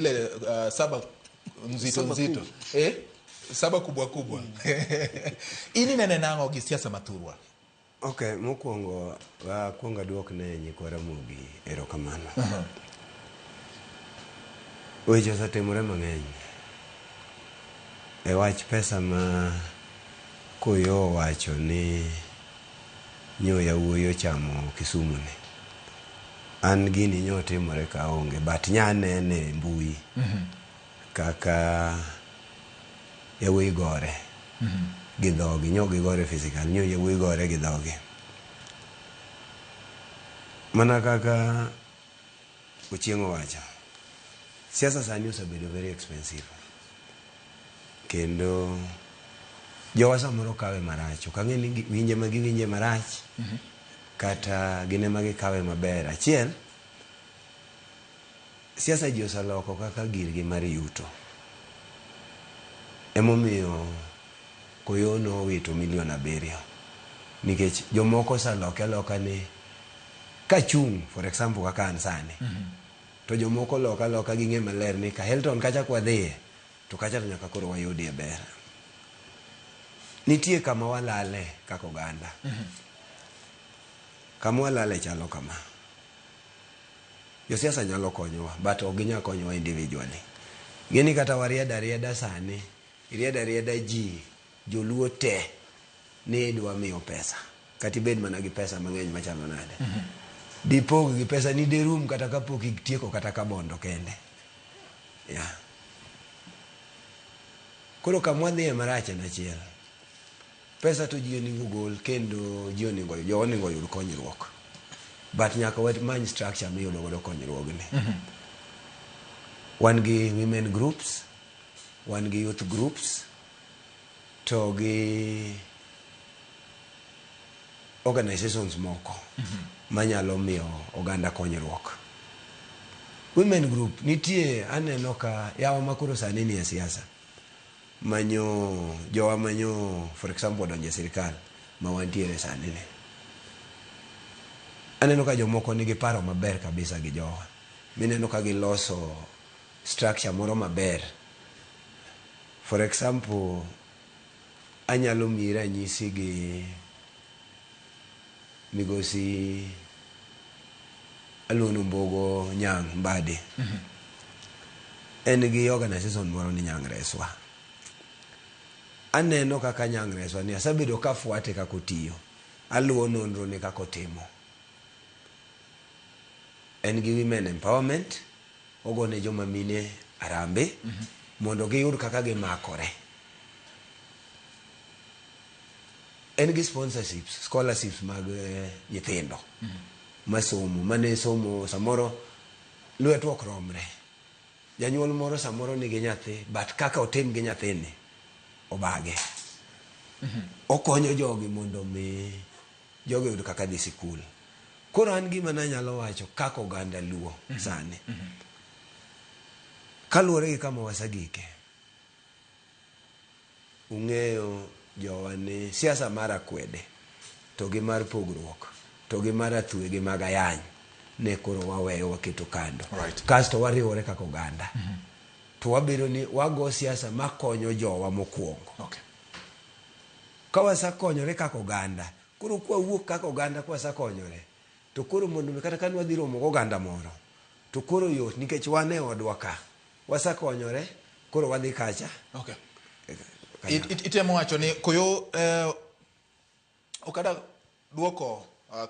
Zile saba nzito Saba nzito eh? Saba kubwa kubwa. In inene nang'o gi siasa mathurwa? Ok, mokwongo akwongo aduok ne nyikwa Ramogi erokamano. Weche osetimore mang'eny. E wach pesa ma Koyo owacho ni nyo yawuoyi ochamo Kisumu ni. An gini nyo timore ka aonge but nya anene e mbui kaka yawuoyi gore gi dhogi. Nyo gigore physical, nyo yawuoyi gore gi dhogi. Mana kaka Ochieng' owacho, siasa sani osebedo very expensive. Kendo jowa samoro kawe marach. Ok ang'e ni winje ma giwinje marach kata gin ema gikawe maber. Achiel, siasa ji oseloko kaka girgi mar yuto. Emomiyo Koyo nowito milion 7. Nikech jomoko oseloke aloka ni kachung' for example kaka an sani to jomoko loka aloka ging'e maler ni ka Hilton kacha kwadhiye to kacha to nyaka koro wayudie ber. Nitie kama walale kaka oganda. Kama walale chalo kama. Josiasa nyalo konyowa but ok ginyal konyowa individually. Ing'e ni kata wariedo arieda sani, iriedo arieda ji, joluo te ni idwa miyo pesa. Kata ibed mana gi pesa mang'eny machalo nade. Dipog gi pesa ni derum kata kapok itieko kata kabondo kende. Yeah. Koro kama wadhiye marach en achiel. Pesa to ji onego gol kendo ji onego jo onego oyud konyruok. But nyaka wamany structure miyudo godo konyruogni. Wan gi women groups, wan gi youth groups, to gi organizations moko manyalo miyo oganda konyruok. Women group nitie aneno ka yawa makoro sani nie siasa manyo jowa manyo for example odonjo e sirikal ma wantiere sani ni. Aneno ka jomoko nigi paro maber kabisa gi jowa. Mineno ka giloso structure moro maber. For example, anyalo miyi ranyisi gi migosi Aluono Mbogo Nyang' Mbadi. En gi organization moro ni Nyang' Reswa. Aneno kaka Nyang' Reswa ni asebedo kafuate kaka otiyo. Aluwo nonro ne kaka otimo. En gi women empowerment, ogone joma mine arambe mondo giyud kaka gimakore. En gi sponsorships, scholarships mag nyithindo masomo, mane somo samoro lwetwa ok romre. Janyuol moro samoro nigi nyathi but kaka otim gi nyathini obage. Okonyo jogi mondo mi jogi oyud kaka dhi sikul. Koro an gima nanyalo wacho kaka oganda Luo sani, kaluwore gi kama wasegike, ung'eyo jowa ni siasa mar akwede to gi mar pogruok to gi mar athwe gi mag ayany ne koro waweyo waketo kando. Kasto wariwore kaka oganda. To wabedo ni wago siasa makonyo jowa mokwongo. Ka wasakonyore kaka oganda, koro kwawuok kaka oganda kwasakonyore, to koro mondo mi kata ka nwadhi romo goganda moro, to koro yot nikech wan e odwa ka, wasakonyore, koro wadhi kacha. Itemo wacho ni koyo okada duoko kata